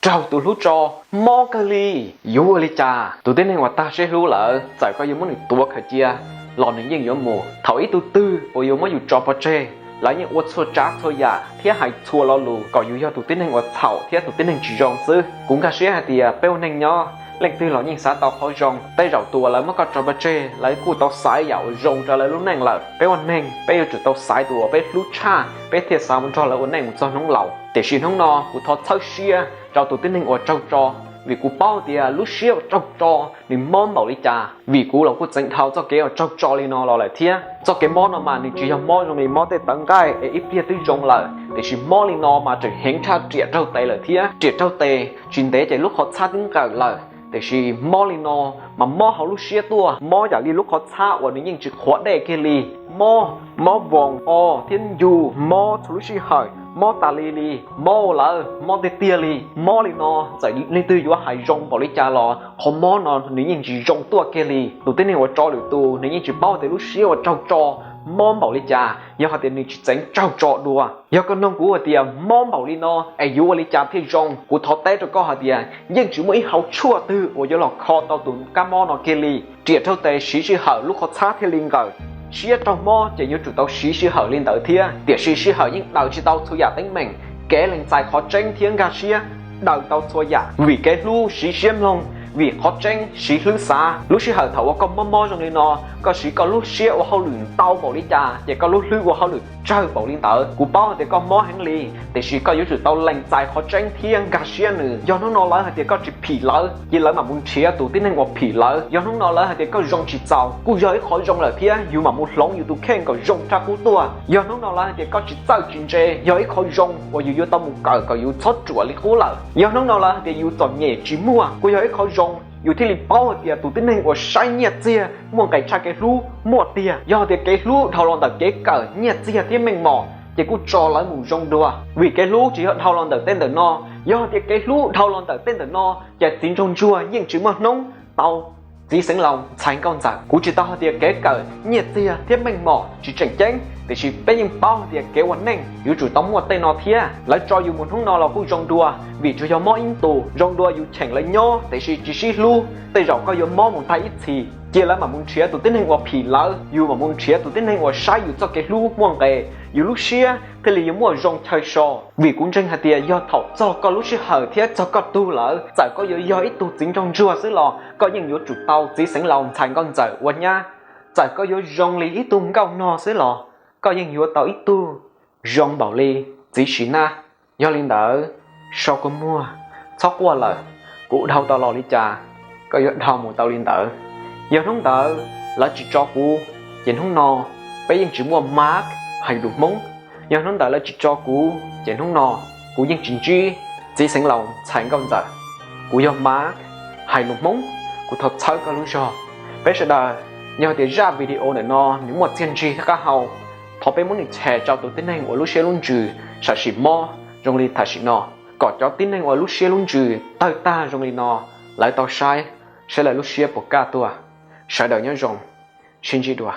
raug tus hlub tso, mob kawg li. Yuav ua li cas? Tus tib neeg uas tag siab hlub lawm, txawm koj yuav muab nws tuav khaws cia los nws yeej yuav mus. Thaum ib tug twg uas yuav muab yus tso pov tseg, lawv yeej ua txhua tsav txhua yam thiab hais txhua lo lus kom yus yog tus tib neeg uas txhaum thiab tus tib neeg tsis zoo xwb. Kuv nkag siab hais tias peb ua neeg nyob, leej twg los yeej xav tau qhov zoo. Tej zaum tus uas lawv muab koj tso pov tseg, lawv kuj tau xaiv yam uas zoo rau lawv lub neej lawm. Peb ua neeg, peb yuav tsum tau xaiv tus uas peb hlub tshaj, peb thiaj xav mus nrog lawv ua neej mus txog hnub laus. Tiam sis hnub no kuv thov txhawb siab rau tus tib neeg uas raug tso, vim kuv paub tias lub siab uas raug tso nws mob npaum li cas. Vim kuv los kuj txeev dhau txoj kev uas raug tso li no los lawm thiab. Txoj kev mob no mas nws tsis yog mob zoo li mob tej tawv nqaij es ib pliag twb zoo lawm, tiam sis mob li no mas tseem heev tshaj riam raug tes lawm thiab. Riam raug tes tsis ntev ces lub qhov txhab twb nqawm lawm, tiam sis mob li no mas mob hauv lub siab tuaj, mob yam li lub qhov txhab uas nws yeej tsis qhuav dej kiag li. Mob, mob voos, o thiab ncu, mob txhua lub sij hawm, mob tas li li, mob lawm, mob tiag tiag li. Mob li no txawm leej twg yuav hais zoo npaum li cas los qhov mob no nws yeej tsis zoo tuaj kiag li. Tus tib neeg uas tso lwm tus nws yeej tsis paub tias lub siab uas raug tso mob npaum li cas yog hais tias nws tsis txeev raug tso dua. Yog koj nug kuv hais tias mob npaum li no es yuav ua li cas thiaj zoo, kuv thov teb rau koj hais tias yeej tsis muaj ib hauv tshuaj twg uas yuav los kho tau tus kab mob no kiag li. Riam raug tes siv sij hawm lub qhov txhab thiaj li nqawm. Siab raug mob ces yuav tsum tau siv sij hawm li ntawd thiab, tiam sis sij hawm yeej daws tsis tau txhua yam teeb meem. Kev lees txais qhov tseeb thiab nkag siab daws tau txhua yam. Vim kev hlub siv siab mloog, vim qhov tseeb siv hlwb xav. Lub sij hawm thaum uas koj mob mob zoo li no, koj siv koj lub siab ua hauj lwm ntau npaum li cas ces koj lub hlwb ua hauj lwm tsawg npaum li ntawd. Kuv paub hais tias koj mob heev li, tiam sis koj yuav tsum tau lees txais qhov tseeb thiab nkag siab nws. Yog hnub no lawv hais tias koj tsis phim lawv, ces lawv mam mus nrhiav tus tib neeg uas phim lawv. Yog hnub no lawv hais tias koj zoo tsis txaus, kuj yog ib qhov zoo lawm thiab, yus mam mus hloov yus tus kheej kom zoo tshaj qub tuaj. Yog hnub no lawv hais tias koj tsis txawj tsis ntse, yog ib qhov zoo uas yus yuav tau mus kawm kom yus txhob ruam li qub lawm. Yog hnub no lawv hais tias yus txom nyem tsis muaj, kuj yog ib qhov zoo, yus thiaj li paub hais tias tus tib neeg uas saib nyiaj txiag muaj nqis tshaj kev hlub muaj tiag. Yog hais tias kev hlub dhau los ntawm kev kawm, nyiaj txiag thiab meej mom, ces kuj tso lawv mus zoo dua. Vim kev hlub tsis yog dhau los ntawm tej ntawm no. Yog hais tias kev hlub dhau los ntawm tej ntawm no, ces txiv nraug ntsuag yeej tsis muaj hnub tau txiv xeev laus ntxhais nkauj ntxawm. Kuv tsis tau hais tias kev kawm, nyiaj txiag thiab meej mom tsis tseem ceeb, tiam sis peb yeej paub hais tias kev ua neej yuav tsum tau muaj tej no thiab. Lawv tso yus mus hnub no los kuj zoo dua, vim tsuas yog mob ib ntus, zoo dua yus cheem lawv nyob tiam sis tsis sib hlub. Tej zaum koj yuav mob mus tag ib txhis, cia lawv mam mus nrhiav tus tib neeg uas phim lawv, yus mam mus nrhiav tus tib neeg uas saib yus txoj kev hlub muaj nqis, yus lub siab thiaj li yuav muaj zoo chaw so. Vim kuv ntseeg hais tias yog thaum txog koj lub sij hawm thiab txog koj tug lawm, txawm koj yuav yog ib tug txiv nraug ntsuag xwb los koj yeej yuav tsum tau txiv xeev laus ntxhais nkauj ntxawm ua nyab. Txawm koj yuav zoo li ib tug nkauj nog xwb los koj yeej yuav tau ib tug zoo npaum li txiv sim nab. Yog li ntawd, so kua muag, txhob quaj lawm. Kuv dhau tau los li cas, koj yuav dhau mus tau li ntawd. Yog hnub ntawd lawv tsis tso kuv, ces hnub no peb yeej tsis muaj Mark hais lus Hmoob. Yog hnub ntawd lawv tsis tso kuv, ces hnub no kuv yeej tsis ntsib txiv xeev laus ntxhais nkauj ntxawm. Kuv yog Mark hais lus Hmoob, kuv thov txhawb koj lub zog. Peb sawv daws, yog tias zaj video ntawm no nws muaj txiaj ntsig thiab qab hau, thov peb muab nws share rau tus tib neeg uas lub siab lub ntsws sam sim mob zoo li tam sim no, kom cov tib neeg uas lub siab lub ntsws tawg tag zoo li no, lawv tau saib, saib lawv lub siab puas kaj tuaj. Sawv daws nyob zoo, sib ntsib dua.